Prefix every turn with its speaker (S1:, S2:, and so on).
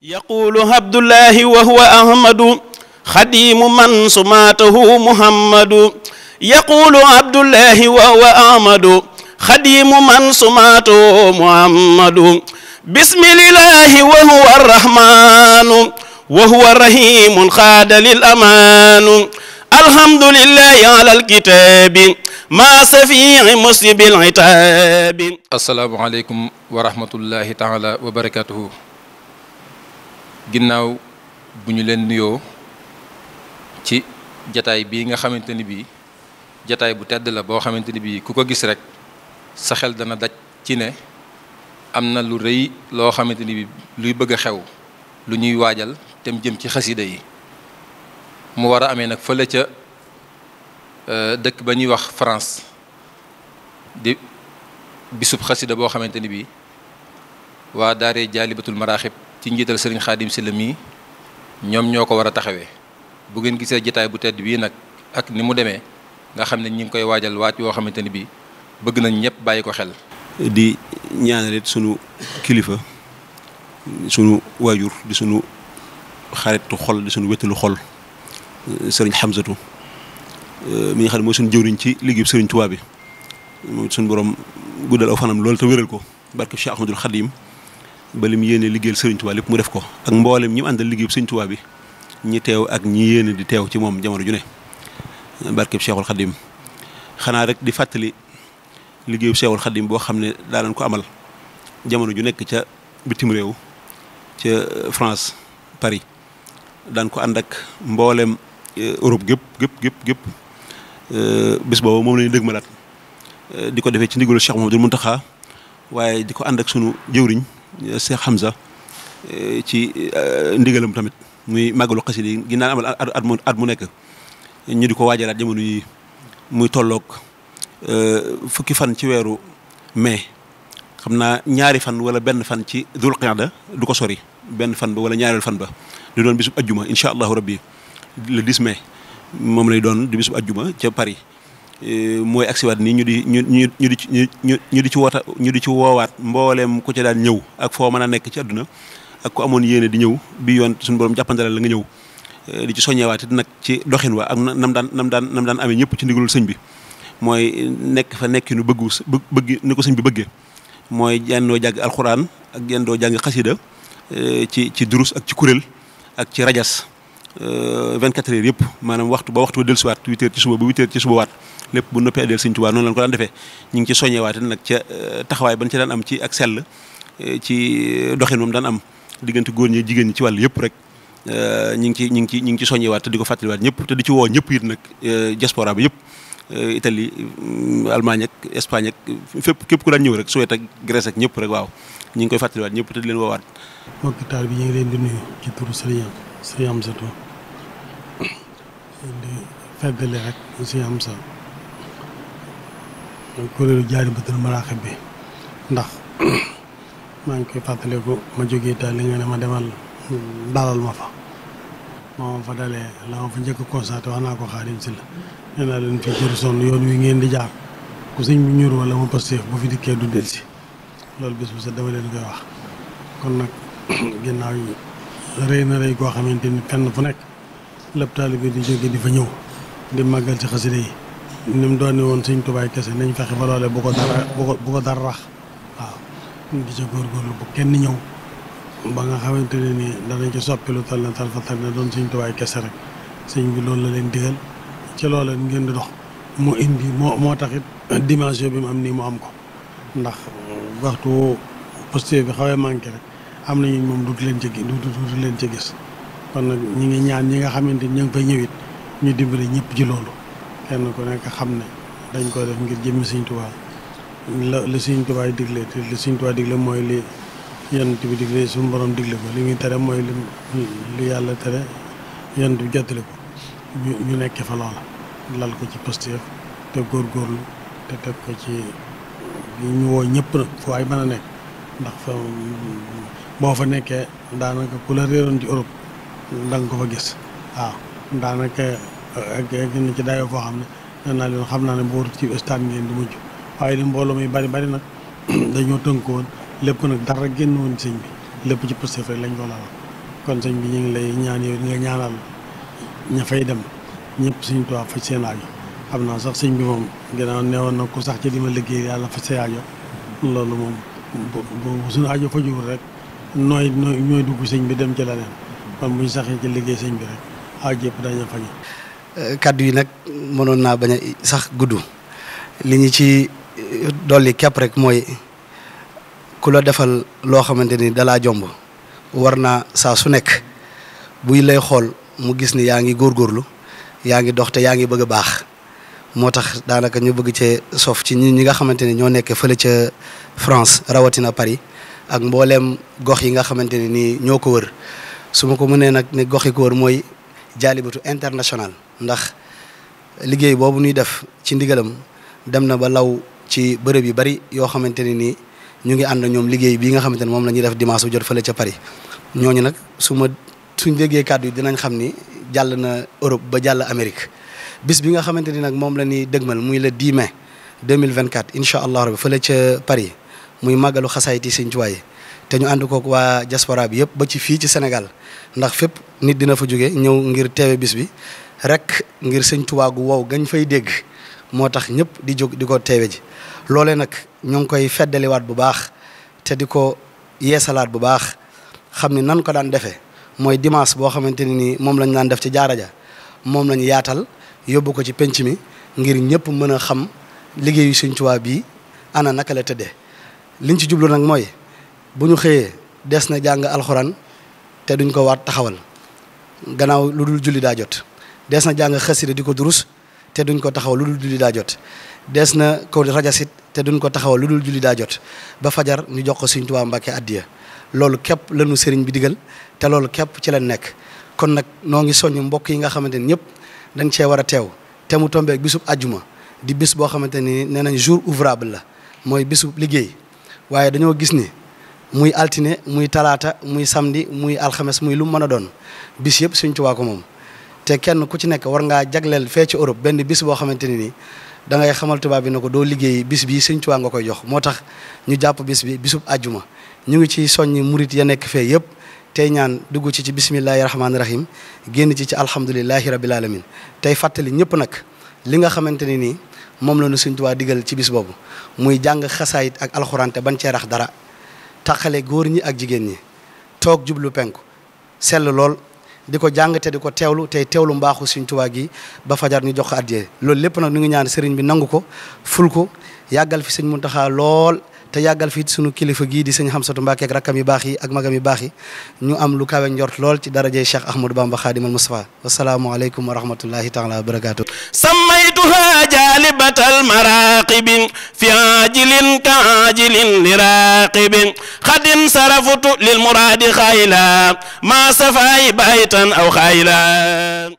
S1: يقول عبد الله وهو أحمد خديم من سماته محمد يقول عبد الله وهو أحمد خديم من سماته محمد بسم الله وهو الرحمن وهو الرحيم خاد للأمان الحمد لله على الكتاب ما سفيع مسلم العتاب.
S2: السلام عليكم ورحمة الله تعالى وبركاته. ginnaaw bu ñu leen nuyoo ci jataay bii nga xamante ni bii jataay bu tedd la boo xamante ni bii ku ko gis rek sa xel dana daj ci ne am na lu rëy loo xamante ni bii luy bëgg a xew lu ñuy waajal te mu jëm ci xasida yi mu war a amee nag fële ca dëkk ba ñuy wax France di bisub xasida boo xamante ni bii waa daaree jaalibatul maraaxib ci njiital sëriñ Xaadim Sylla mii ñoom ñoo ko war a taxawee bu ngeen gisee jataay bu tedd bii nag ak ni mu demee nga xam ne ñi ngi koy waajal waaj woo xamante ni bii bëgg nañ ñëpp bàyyi ko xel.
S3: di ñaanalit sunu kilifa sunu waajur di sunu xaritu xol di sunu wéttalu xol sëriñ Xamsatu mi nga xam ne mooy sunu jëwriñ ci liggéeyu sëriñ Tuubaa bi moom sunu borom guddal aw fanam loolu te wéral ko barke Cheikh Ahmadul Xadim ba li mu yéene liggéeyal Sëriñ Tuubaa lépp mu def ko ak mboolem ñi mu àndal liggéey Sëriñ Tuubaa bi ñi teew ak ñi yéene di teew ci moom jamono ju ne barkeb Cheikhul Khadim xanaa rek di fàttali liggéeyu Cheikhul Khadim boo xam ne daanañ ko amal jamono ju nekk ca bitim réew ca France Paris daan ko ànd ak mboolem Europe gépp bis boobu moom la ñu dëgmalaat di ko defee ci ndigalu Cheikh Mouhamadoul Mountakha waaye di ko ànd ak sunu jëwriñ Cheikh Hamza ci ndigalam tamit muy màggalu xasida yi ginnaaw amal at mu nekk ñu di ko waajalaat jamono yi muy tolloog fukki fan ci weeru mai xam naa ñaari fan wala benn fan ci Dul Qiyada du ko sori benn fan ba wala ñaareel fan ba di doon bisub ajjuma incha allahu rabbi le 10 mai moom lay doon di bisub ajjuma ca Paris mooy agsiwaat nii ñu di ci woowaat mbooleem ku ci daan ñëw ak foo mën a nekk ci àdduna ak ku amoon yéene di ñëw bi yoon suñu borom jàppandalal la nga ñëw di ci soññewaat it nag ci doxin wa ak nam daan amee ñëpp ci ndigalul sëñ bi mooy nekk fa nekki nu bëgg ni ko sëñ bi bëggee mooy yendoo jàng alxuraan ak yendoo jàng xasida ci durus ak ci kuréel ak ci rajas 24 heures yëpp maanaam waxtu ba dellusiwaat 8 heures ci suba ba 8 heures ci suba waat lépp bu noppee addeel Sëriñ Tuubaa noonu lañ ko daan defee ñu ngi ci soññewaate nag ca taxawaay ban ci daan am ci ak sell ci doxin moom daan am diggante góor ñi jigéen ñi ci wàll yëpp rek ñu ngi ci soññewaat te di ko fàttaliwaat ñëpp te di ci woo ñëpp it nag diaspora bi yëpp Italie Allemagne ak Espagne ak fépp képp ku daan ñëw rek Suède ak Grèce ak ñëpp rek waaw ñu ngi koy fàttaliwaat ñëpp te di leen woowaat.
S4: mbokki taal bi ñu ngi leen di nuyu ci turu Sëriñ Amsatu di feddale rek Sëriñ Amsa kuréelu Jaalibatul Maraaxib bi ndax maa ngi koy fàttaliku ma jógee taal li nga ne ma demal dalal ma fa moo fa dalee la ma fa njëkk a constaté wax naa ko Xaadim Sylla nee naa leen fii jëri sonn yoon wi ngeen di jaar ku sëñ bi ñur wala ma Pastef bu fi dikkee du del si loolu bis bu set dama leen koy wax kon nag ginnaaw yi rëy na rëy koo xamante ni fenn fu nekk lépp taalibe di jóge di fa ñëw di màggal ci xasida yi ni mu doon woon Sëñ Tuubaa kese nañ fexe ba loolee bu ko dara rax waaw ñu di ca góorgóorlu bu kenn ñëw ba nga xamante ne ni danañ ci soppi lu tal na tal fa tal na doon Sëñ Tuubaa kese rek sëñ bi loolu la leen digal ci loolee ngeen di dox moo indi moo taxit dimension bi mu am nii mu am ko ndax waxtu posté bi xawee manqué rek am nañu moom duutu leen ci gis kon nag ñi ngi ñaan ñi nga xamante ni ñu ngi fay ñëwit ñu dimbale ñëpp ci loolu kenn ku nekk xam ne dañ ko def ngir jëmmi Sëriñ Tuubaa li Sëriñ Tuubaa digle te li Sëriñ Tuubaa digle mooy li yonent bi digle suñu borom digle ko li muy tere mooy li yàlla tere yonent bi jottali ko ñu nekkee fa loola lal ko ci Pastef te góorgóorlu te teg ko ci ñu woo ñëpp nag fu waay mën a nekk ndax fa boo fa nekkee daanaka ku la réeroon ci Europe da nga ko fa gis waaw daanaka ak na ci dayoo foo xam ne nee naa leen xam naa ne boo ci stade ngeen di mujj waaye li mbooloo mi bari nag dañoo tënk woon lépp nag dara génn woon sëñ bi lépp ci Pastef rek lañ ko laal kon sëñ bi ñu ngi lay ñaan yow nga ñaanal ña fay dem ñëpp Sëñ Tuubaa faj seen aajo xam naa sax sëñ bi moom gannaaw neewoon na ku sax ci di ma liggéey yàlla faj seen aajo loolu moom bu suñu aajo fajuwul rek ñooy dugg sëñ bi dem ci leneen kon buñ saxee ci liggéey sëñ bi rek aajo yëpp dañu faju
S5: kaddu yi nag mënoon naa bañ a sax gudd li ñu ci dolli képp rek mooy ku la defal loo xamante ni dalaa jomb war naa saa su nekk buy lay xool mu gis ni yaa ngi góorgóorlu yaa ngi dox te yaa ngi bëgg a baax moo tax daanaka ñu bëgg cee sof ci ñi nga xamante ni ñoo nekk fële ca France rawatina Paris ak mbooleem gox yi nga xamante ni nii ñoo ko wër su ma ko mënee nag ne gox yi ko wër mooy jaalibatu international ndax liggéey boobu ñuy def ci ndigalam dem na ba law ci bërëb yu bari yoo xamante ne nii ñu ngi ànd ñoom liggéey bii nga xamante ne moom la ñuy def dimanche bu jot fële ca Paris ñooñu nag suñ déggee kàddu yi dinañ xam ni jàll na Europe ba jàll Amérique bis bi nga xamante ni nag moom la ñuy dëgmal muy le 10 mai 2024 incha allah rabbi fële ca Paris muy màggalu xasaayiti Sëñ Tuubaa yi te ñu ànd kook waa diaspora bi yëpp ba ci fii ci Sénégal ndax fépp nit dina fa jóge ñëw ngir teewe bis bi rek ngir Sëñ Tuubaa gu wow gañ fay dégg moo tax ñëpp di jóg di ko teewe ji loolee nag ñu ngi koy feddaliwaat bu baax te di ko yeesalaat bu baax xam ni nan ko daan defee mooy dimanche boo xamante ne ni moom lañ daan def ci jaara ja moom lañu yaatal yóbbu ko ci penc mi ngir ñëpp mën a xam liggéeyu Sëñ Tuubaa bii ana naka la tëddee liñ ci jublu nag mooy bu ñu xëyee des na jàng alxuraan te duñ ko waat taxawal gannaaw lu dul julli daa jot des na jàng xasida di ko durus te duñ ko taxawal lu dul julli daa jot des na ko rajasit te duñ ko taxawal lu dul julli daa jot ba fajar ñu jox ko Sëñ Tuubaa Mbàkke addiya loolu képp lañu sëriñ bi digal te loolu képp ci la nekk kon nag noo ngi soññ mbokk yi nga xamante ni ñëpp dañ cee war a teew te mu tombeek bisub ajjuma di bis boo xamante ni nee nañ jour ouvrable la mooy bisub liggéey waaye dañoo gis ni muy altine muy talaata muy samedi muy alxames muy lu mën a doon bis yëpp Sëñ Tuubaa ko moom te kenn ku ci nekk war ngaa jagleel fee ci Europe benn bis boo xamante ni nii da ngay xamal tubaab bi ne ko doo liggéey bis bii Sëñ Tuubaa nga koy jox moo tax ñu jàpp bis bi bisub ajjuma ñu ngi ci soññi murit ya nekk fee yëpp tey ñaan dugg ci bismillahi rahmaani rahim génn ci alhamdulilahi rabil alamin tey fàttali ñëpp nag li nga xamante ni nii moom la ñu Sëñ Tuubaa digal ci bis boobu muy jàng xasaayit ak alxuraan te bañ cee rax dara taqale góor ñi ak jigéen ñi toog jublu penku sell lool di ko jàng te di ko teewlu tey teewlu mbaaxu Sëñ Tuubaa gi ba fajar ñu jox ko addiyee loolu lépp nag ñu ngi ñaan sëriñ bi nangu ko ful ko yàggal fi Sëñ Muntaxaa lool te yàggal fii sunu kilifa gii di Sëñ Xamsatu Mbàkke ak rakkam yu baax yi ak magam yu baax yi ñu am lu kawe njort lool ci darajey Cheikh Ahmadou Bamba Xaadimal Mustafa wasalaamu aleykum wa rahmatullahi taala wa barakaatu
S1: sammaytuha jalibatal maraqibin fi ajilin ka ajilin liraqibin xadin sarafutu lil muradi xayla ma safay baytan aw xayla